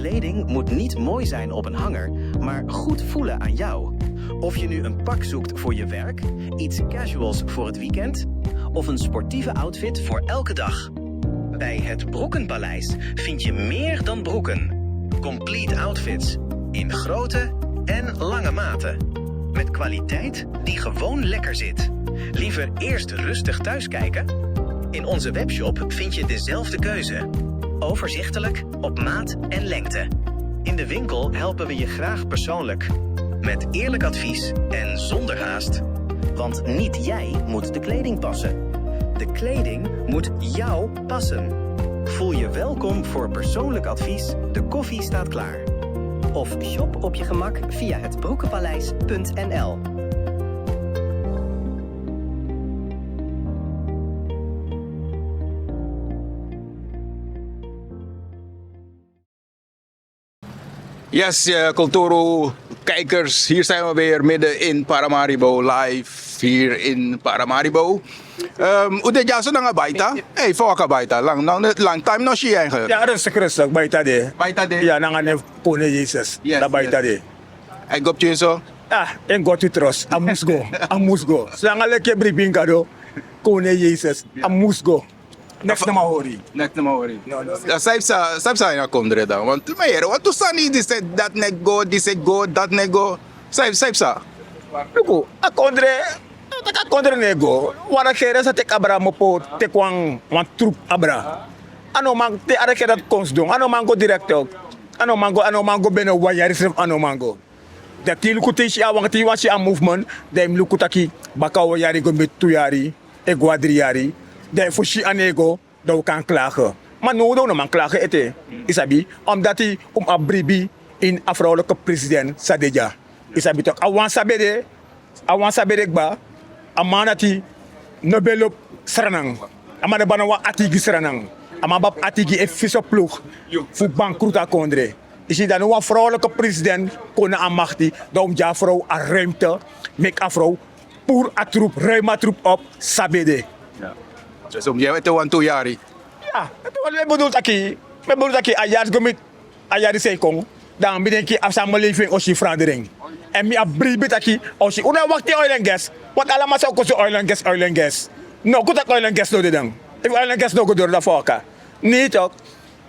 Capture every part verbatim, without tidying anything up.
Kleding moet niet mooi zijn op een hanger, maar goed voelen aan jou. Of je nu een pak zoekt voor je werk, iets casuals voor het weekend of een sportieve outfit voor elke dag. Bij het Broekenpaleis vind je meer dan broeken. Complete outfits in grote en lange maten. Met kwaliteit die gewoon lekker zit. Liever eerst rustig thuis kijken? In onze webshop vind je dezelfde keuze. Overzichtelijk, op maat en lengte. In de winkel helpen we je graag persoonlijk. Met eerlijk advies en zonder haast. Want niet jij moet de kleding passen. De kleding moet jou passen. Voel je welkom voor persoonlijk advies. De koffie staat klaar. Of shop op je gemak via het broekenpaleis punt N L. Yes, eh, Kulturu kijkers, hier zijn we weer midden in Paramaribo, live hier in Paramaribo. Um, u de dyaso nanga Baita? Hey, foka Baita. Lang, lang, lang time no si eigenlijk. Ya, rustig, rustig, Baita de. Baita de. Ya, nanga ne kone Jesus. Yes, Da Baita yes. De. Hij komt je zo. Ah, en God we trust. A mus go. A mus go. Slanga leke bribinga do. Kone Jesus. A mus go. Next na ma hori. Net no more. No, no. Ya, sabi sa, sabi sa ina kondre dan. Want tu me here, want tu sani di se dat ne go, di se go, dat ne go. Sabi, sabi sa. Luku, a kondre, a taki a kondre ne go. Wan regering sa teki abra mopo, teki wan, wan troep abra. A no man, te a regering dati kon sidon. A no man go direct ok. A no man go, a no man go bene wan yari srefi a no man go. Dati luku te yu si a wan, te yu wani si a movement, dan yu mus luku taki baka wan yari go miti tu yari, e go a dri yari. Dan efu si a no e go, dan un kan klage. Ma now dan un no man klage ete. Yu sabi, omdati un mus abi bribi ini a vrouwelijke president san de dya. Yu sabi tok, a wan san ben de, a wan san ben de kba, a man dati no ben lobi sranan. A man no ben abi wan ati gi sranan. A man ben abi ati gi en vieze ploeg fu bankroet a kondre. Yu si, dan now wan vrouwelijke president kon na a makti, dan un mus gi a vrouw a ruimte, meki a vrouw puru a troep, ruim a troep op san ben de. Dus om jij te want tu yari. Ya, dati wani mi e bedoel taki, mi e bedoel taki a yari go miti a yari san e kon, dan mi denki a samenleving o si verandering. Èn mi abi bribi taki o si, un no e wakti oil and gas. Want alamala san o kosi oil and gas, oil and gas. No, kon taki oil and gas no de dan. Efu oil and gas no go doro dan fa waka. Nee toch,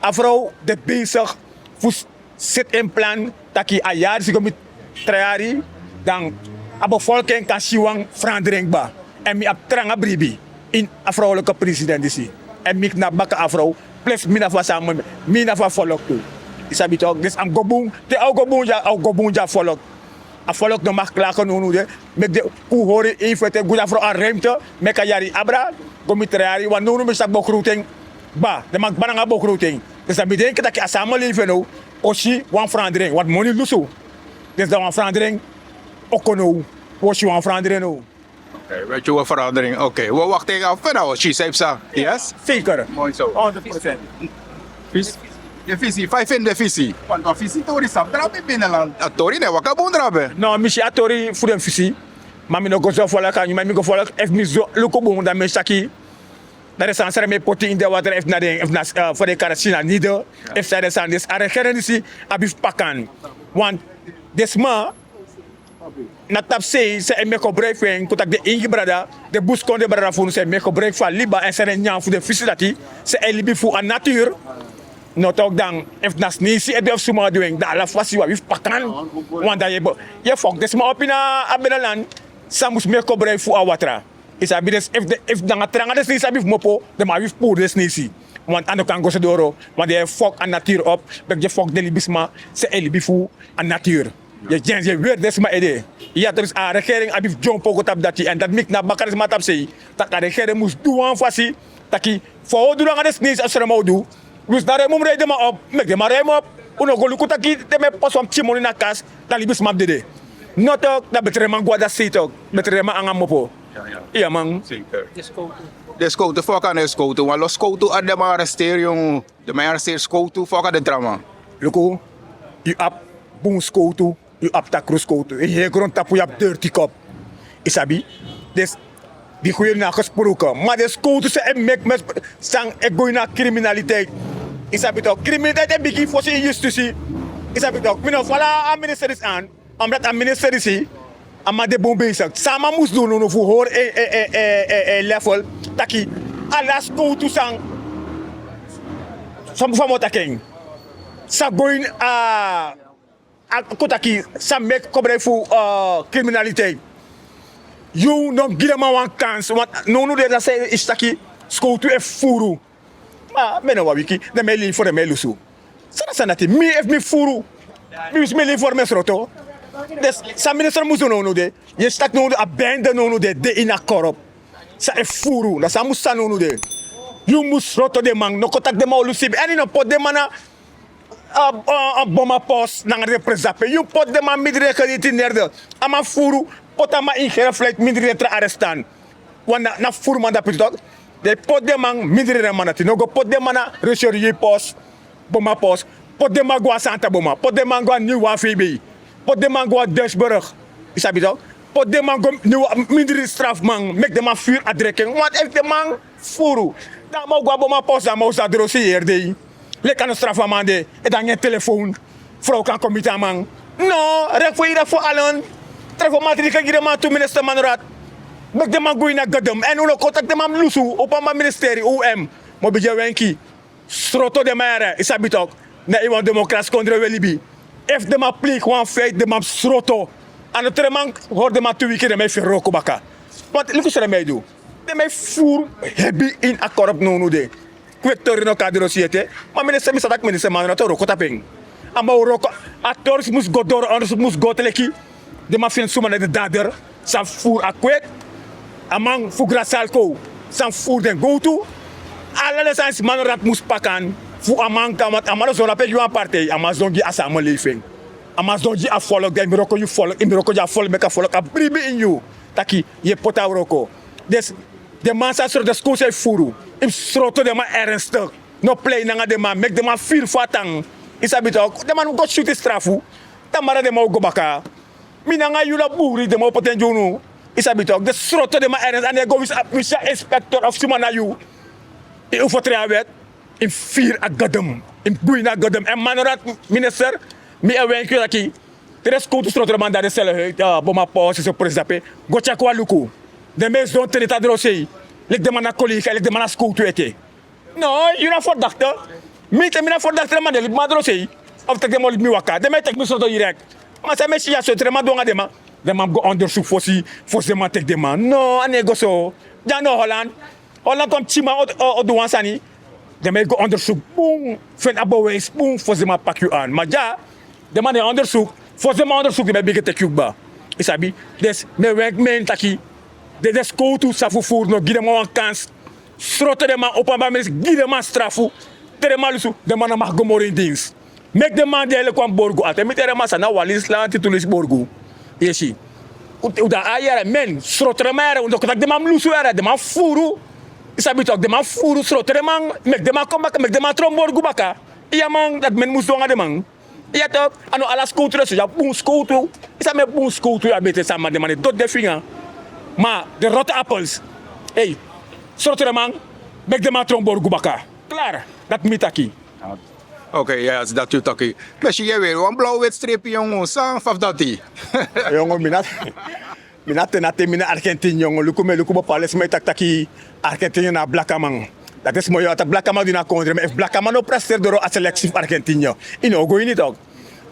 a vrouw de bezig fu seti en plan taki a yari disi go miti tra yari, dan a bevolking kan si wan verandering kba. Èn mi abi tranga bribi ini a vrouwelijke president disi. Èn mi knapu baka a vrouw, plus mi na fu a samenleving, mi na fu a volk tu. Yu sabi tok, dus a mus go bun, te a o go bun dya, a o go bun dya volk. A volk no mag klage nownow de. Meki den kon hori en fete, gi a vrouw a ruimte, meki a yari abra, go miti tra yari, want nownow mi si taki begroting kba, den man kba nanga begroting. Dus dan mi denki taki a samenleving now o si wan verandering, want moni lusu. Dus dan wan verandering o kon now, un o si wan verandering now. Oké, weet je, we verandering. Oké, we wachten even af. Nou, Chief, zei psa. Yes? Zeker. Mooi zo. Honderd procent. Vis-, de visie, vijf in de visie. Want een visie tori sap drape binnenland. A tori ne waka bun drape. No, mi si a tori fu den visie. Ma mi no go so volk, ma mi go volk, efu mi so luku bun, dan mi si taki na den sani san mi e poti ini den water, efu na den, efu na, eh, fu den karasina nide, efu san den sani disi, a regering disi abi fu paka en. Want den sma na tapusei san e meki gebruik fu en, kon taki den ingi brada, den buskondre brada fu unu san e meki gebruik fu a liba èn san den nyan fu den visie dati, san e libi fu a natuur. No tok dan, efu na sneisi e du, efu suma du en, dan ala fasi wi abi fu paka en. Want dan yu e bo-, yu e fok den sma opo ini a binnenland san mus meki gebruik fu a watra. Yu sabi, dus efu den, efu nanga tranga den sneisi abi fu mopo, den man abi fu puru den sneisi. Want a no kan go so doro, want den e fok a natuur op, meki den fok den libisma san e libi fu a natuur. Yu e, yu e weri den sma ede. Ya, dus a regering abi fu dyompo go tapu dati, èn dati meki na baka den sma tapusei taki a regering mus du wan fasi taki fa un o du nanga den sneisi, a srema o du. Dus na rei mus rei den man op, meki den man rei mus op. Un no go luku taki den man e poti wan pikin moni na kas, dan libisma mus dede. No tok, dan betre man go a dati sei tok, betre man anga mopo. Ya man. De skowtu, foka na skowtu. Wan lo skowtu, a den man arresteri, yongu. Den man arresteri skowtu, foka den tra man. Luku, yu abi bun skowtu, yu abi takru skowtu. Ini heri grontapu yu abi dirty kop. Yu sabi? Dus di goede na gesproken. Ma den skowtu san e meki mes-, san e go ini a criminaliteit. Yu sabi tok, kriminaliteit e bigin fosi yu yustusi. Yu sabi tok, mi no fala a minister disi an. Omdat a minister disi, a man de bun bezig. San a man mus du nownow fu hori en level, taki ala skowtu san, san mus fu a mus o taki en, sa go ini a, a kon taki, sa meki kobrai fu kriminaliteit. Yu no mus gi den man wan kans. Nownow de na san yu si taki skowtu e fufuru. Ma mi e no wawiki, den mi e lin fu den mi e lusu. San na sani dati? Mi efu mi fufuru, mi wisi mi lin fu mi e sroto. Den san minister mus du nownow de, yu e si taki nownow a bende nownow de de ini a korop. San e fufuru na san mus san nownow de. Yu mus sroto den man, no kon taki den man o lusu sibi èn yu no poti den man na a boma pos nanga den presi dape. Yu poti den man mindri den krediti nerde. A man fufuru, poti a man ini gerefleit mindri den tra arestan. Wan na fufuru man dape tu tok. Den poti den man mindri den man dati, no go poti den man na reserie pos, boma pos. Poti den man go na santa boma, poti den man go na niwa febe, poti den man go na deshburg. Yu sabi tok, poti den man go mindri strafman meki den man furu a dreken want efu den man furu, dan a man o go na boma pos dan a man o si a drosi yeri dei. Leki a no strafu a man de, e dan nanga en telefown. Frow kan kon miti a man. No, rek fu yu rek fu alen. Trek fu matrike gi den man tu minister manrat. Meki den man go ini a gedem èn un no kon taki den man mus lusu. Opo a man ministeri um, mi o bigin e wenki. Sroto den man yara, yu sabi tok. Na ini wan demokrasi kondre un e libi. Efu den man pleiki wan feiti den man mus sroto. A no tre man hori den man tu wiki den man e firi wroko baka. Want luku san den man e du. Den man e furu hebi ini a korop nownow de. Kweki tori no kon na drosi ete. Ma minister mi sa taki minister man no na tori o kon tapu en. A man o wroko. A tori mus go doro a ondersuk mus go te leki den man feni suma na den dader. San furu a kweki, a man fu grasal kon, san furu den gowtu. Ala den sani sma no dati mus paka an. Fu a man kan want a man no sidon na pe gi wan partei a man sidon gi a sama lefi en. A man sidon gi a folk dan yu mus wroko yu folk yu mus wroko gi a folk meki a folk a bribi ini yu. Taki yu e poti a wroko. Den man sa sroto den skowtu san e furu. Yu mus sroto den man ernstik. No plei nanga den man meki den man firi fu a tan. Yu sabi tok den man mus go syutu yu strafu. Tamara den man o go baka. Mi nanga yu na buri den man o poti en gi unu. Yu sabi tok den sroto den man ernstik a no e go wisi a inspektor of suma na yu. Yu fu trai a wet. Yu mus firi a gedem. Yu mus gwe ini a gedem èn man no dati. Minister, mi e wenki yu taki te den skowtu sroto den man dan den sel boma pos en so presi dape. Go tyaki wan luku. Den man e sidon te den tan drosei. Leki den man na kolika leki den man na skowtu ete. No, yu na fordakte. Mi te mi na fordakte den man de libi man drosei. Of teki den man o libi mi waka den man e teki mi sroto direkt. Ma san mi e si ya so te den man du nanga den man. Den man mus go ondersuk fosi. Fosi den man teki den man no a no e go so. Di a no holland. Holland kon pikin man o du wan sani. Den man e go ondersuk bun. Feni a bewijs bun fosi den man paki yu an ma dya. Den man den ondersuk. Fosi den man ondersuk den man e bigin teki yu kba. Yu sabi. Dus mi e wenki mi en taki den skowtu san fufuru no gi den man wan kans. Sroto den man opo a man minister gi den man strafu. Te den man lusu den man no maki go moro ini dins. Meki den man de leki wan borgu ati mi te den man san na wan lisi lanti tu lisi borgu. Yu e si. Un dan a yere men sroto den man yere un no kon taki den man mus lusu yere den man furu. Yu sabi tok den man furu sroto den man. Meki den man kon baka meki den man tron borgu baka. Iya man dati men mus du nanga den man. Iya tok. A no ala skowtu den so yu abi bun skowtu. Yu sabi mi e bun skowtu yu abi ete sama den man e doti den finga. Ma den rote appels. Ei. Sroto den man. Meki den man tron borgu baka. Klar. Dati mi taki. Ok. Yes dati yu taki. Mi e si yu e weri wan blaw weti strepi yongu san fa fu dati? Yongu mi na ten na ten mi na argentini yongu luku mi e luku bepale sma e taki taki argentini na a blakaman. Dati e sma yu a taki blakaman di na kondre ma efu blakaman no presteri doro a seleksi fu argentini. Yu no o go ini tok.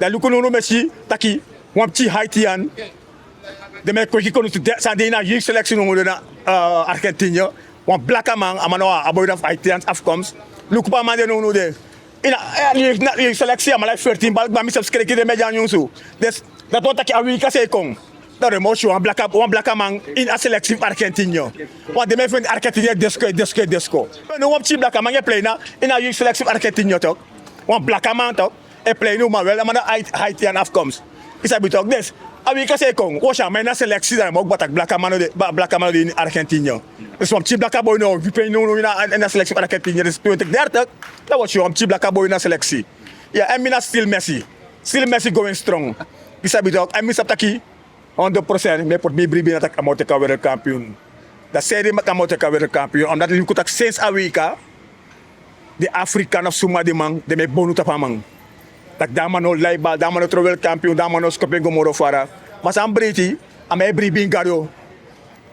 Dan luku nownow mi e si taki wan pikin haitian. Den mi e kweki kon san de ini a yei seleksi nownow de na argentini. Wan blakaman a man no a boi na fu haitians afkoms. Luku pe a man de nownow de. Ini a yei seleksi a man lai fertin bal kba mi sef skreki den mi e de a nyunsu. Dati wani taki a weika sei kon. Dan den mi o si wan blakaman ini a seleksi fu argentini. Wan den mi e feni argentini e desko e desko e desko. Wan pikin blakaman e plei na ini a yei seleksi fu argentini tok. Wan blakaman tok. E plei ini uman wel a man na haitian afkoms. Yu sabi tok des. A weika sei kon wan si a man ini a seleksi dan den mi o kba taki blakaman no de ini argentini. Dus wan pikin blakaboi no o wipi en nownow ini a seleksi fu argentini dus twintik dertik. Dan wan pikin blakaboi ini a seleksi. Ya èn mi na stil messi. Stil messi go en strong. Yu sabi tok èn mi sabi taki. Hondro prosent mi e poti mi bribi na taki a man o teki a werelkampion. Dan seri maki a man o teki a werelkampion omdati libi kon taki sensi a weika. den Afrikan of suma den man, den meki bonu tapu a man. Taki dan a man no lai bal, dan a man no tron weri kampion, dan a man no skopu en go moro fara. Ma san breiti, a man e bribi ini Gado.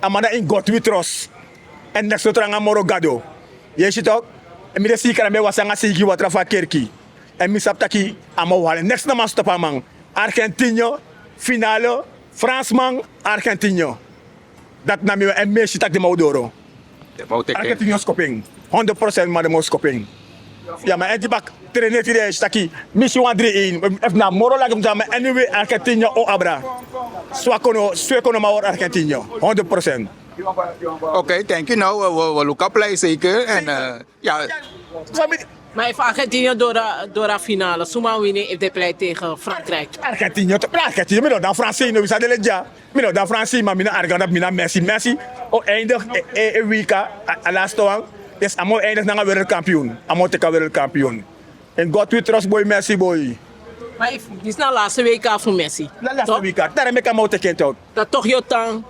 A man na ini God wi trosi. Èn neks no tranga moro Gado. Yu e si tok, èn mi de seiki, a mi e wasi nanga seiki watra fu a kerki. Èn mi sabi taki a man o hali en, neks no man stop a man. Argentinho, finale, Fransman, Argentinho. Dati na mi, èn mi e si taki den man o doro. Argentinho skopu en. Hondro prosent man, den man o skopu en. Ya, ma èn di baka, treineri tide e si taki, mi si wan dri-een. Efu na moro lagi fu mi, ma anyway, Argentinho o abra. Swaku no, swaku no man weri Argentinho. Hondro prosent. Oké, thank you. Nou, we, we, we look up play zeker. En, eh, ja. Ma efu Argentinho doro, doro a finale, suma wini efu den play tegen Frankrijk? Argentinho, toch, Argentinho, mi no dan Fransi, no, wi sa de le dya. Mi no dan Fransi, ma mi no arga dati, mi na Messi. Messi o eindig e, e, e W K, a, a laatste wan. Yes, a man o eindig nanga wereldkampioen. A man o teki a wereldkampioen. En God wi trosi boi, Messi boi. Ma efu disi na laatste W K fu Messi. Na laatste W K. Daarom meki a man o teki en toch. Dan toch yu o tan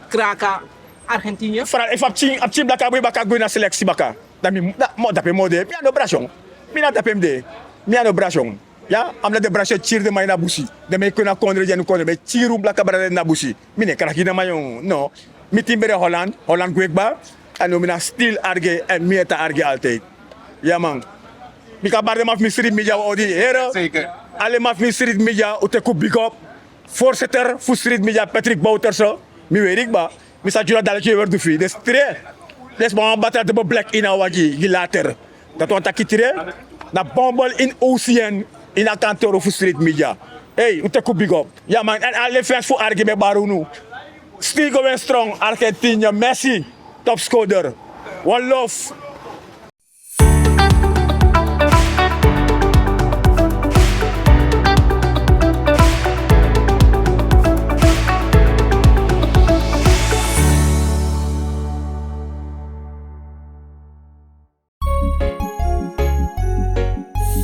kraka Argentinho. Vooral efu a pikin, a pikin blaka boi baka go ini a selectie baka. Dan mi, dan, mo, dape mi o de. Mi a no brasyon. Mi na dape mi de. Mi a no brasyon. Ya, omdat den brasyon e kiri den man ini a busi. Den man e kon na kondre, den no kondre, ben e kiri un blaka brada ini a busi. Mi no e kraki den man, no. Mi tin ben de Holland, Holland gwe kba. Èn now mi na still argue, èn mi e tan argue altijd. Ya man. Mi kan bari den man fu mi street media, wi o odi, here. Zeker. Ala den man fu mi street media, un teki un big up. Voorzitter fu street media, Patrick Bouterse, mi weri kba. Mi sa tyari dati, yu e weri du fu yu. Den sma wan batra dubbel black ini a wagi, gi later. Dati wani taki tide na bombel ini ocean, ini a kantoro fu street media. Hey, un teki un big up. Ya man, èn ala den fans fu argue, mi e bari unu. Still going strong, Argentina, Messi, topscorer. One love.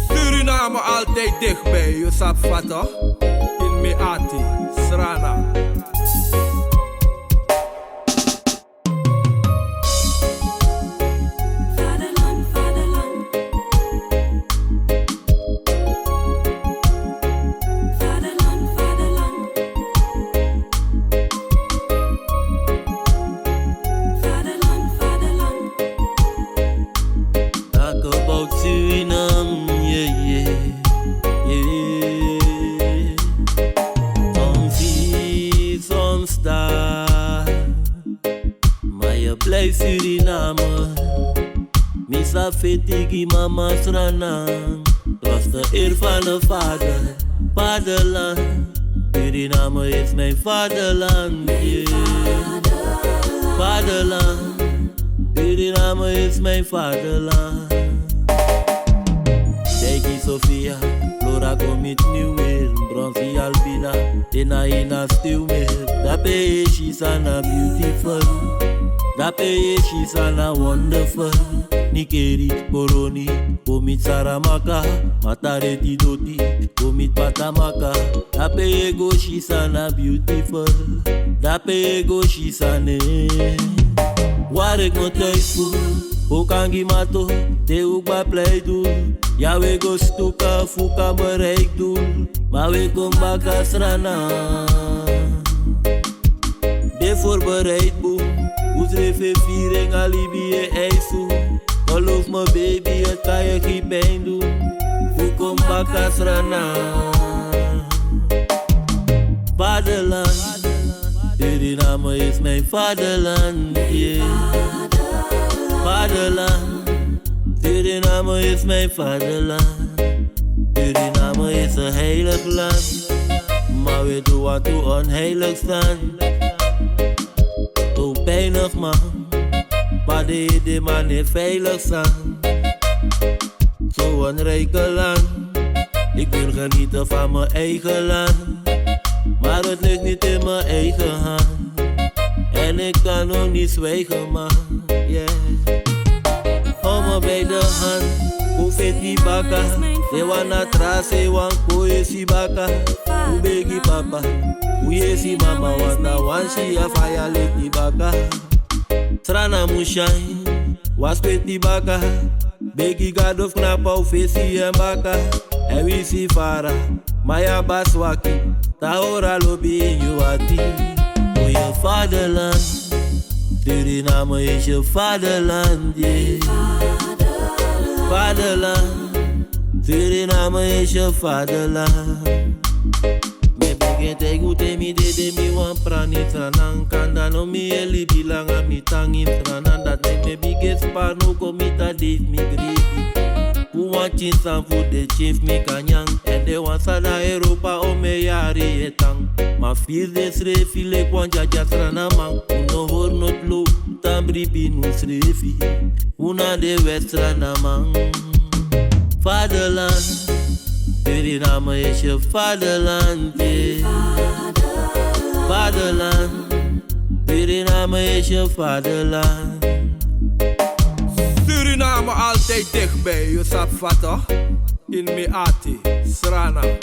Suriname altijd dichtbij, yu sabi fa toch? In mi ati, Srana. Vaderland, vaderland. Vaderland, vaderland. Vaderland, vaderland. Talk about Suriname, yeah, yeah, yeah. Soms hier, soms daar. Maar je blijft Suriname. Mi sa feti gi mama Sranan. Trots de eer van de vader, vaderland. Suriname is mijn vaderland, yeah. Vaderland, Suriname is mijn vaderland. Seiki Sofia, Flora kon miti mi weri, Bronzy Albina, Dena Ina still mi. Dape yu e si san na beautiful, dape yu e si san na wonderful. Nikeri, Koroni, kon miti Saramaka, Matareti doti, kon miti Patamaka. Dape yu e go si san na beautiful, dape yu e go si san ne. Waar ik me thuis voel, ook aan Gimato, te ook bij Pleidoel. Ja, we go stuka, fu kan bereik doel. Maar we kom baka Sranan. De voorbereid boom, un srefi e firi en a libi e eisu. Geloof me baby, het kan je geen pijn doen. Fu kon baka Sranan. Vaderland, Suriname is mijn vaderland, yeah. Vaderland, Suriname is mijn vaderland. Suriname is een heilig land, maar we doen wat we onheilig staan. Zo pijnig man, maar de, de man is veilig staan. Zo'n rijke land, ik wil genieten van mijn eigen land. Maar het ligt niet in mijn eigen hand. En ik kan ook niet zwijgen, man. Yeah. Hou me bij de hand, go feti baka. Te wan na tra, te wan kon esi baka. Un begi papa, un yesi mama, want na wan si a faya leti baka. Sranan mu shine, wan skweti baka. Begi gado fu knapu a un fesi èn baka, èn wisi fara. Ma yu abi a swaki, dan hori a lobi ini yu ati. Fu yu fatherland, Suriname is your fatherland, yeah. Fatherland, Suriname is your fatherland. Mi e bigin taigi un te mi dede mi wani prani Sranan. Kande no mi e libi langa, mi tan ini Sranan. Dati meki mi e bigin span, no kon miti a dei fu mi gribi. Un wani tyari san fu den tyari fu mi kan nyan. Èn den wan san de na Europa, omen yari e tan. Ma fu den srefi leki wan dyadya Srananman, un no hori noti lo, un tan bribi na unsrefi. Un na den West Srananman. Fatherland, Suriname is your fatherland, yeah. Fatherland, Suriname is your fatherland. Suriname altijd dichtbij, yu sabi fa toch? In mi ati, Sranan.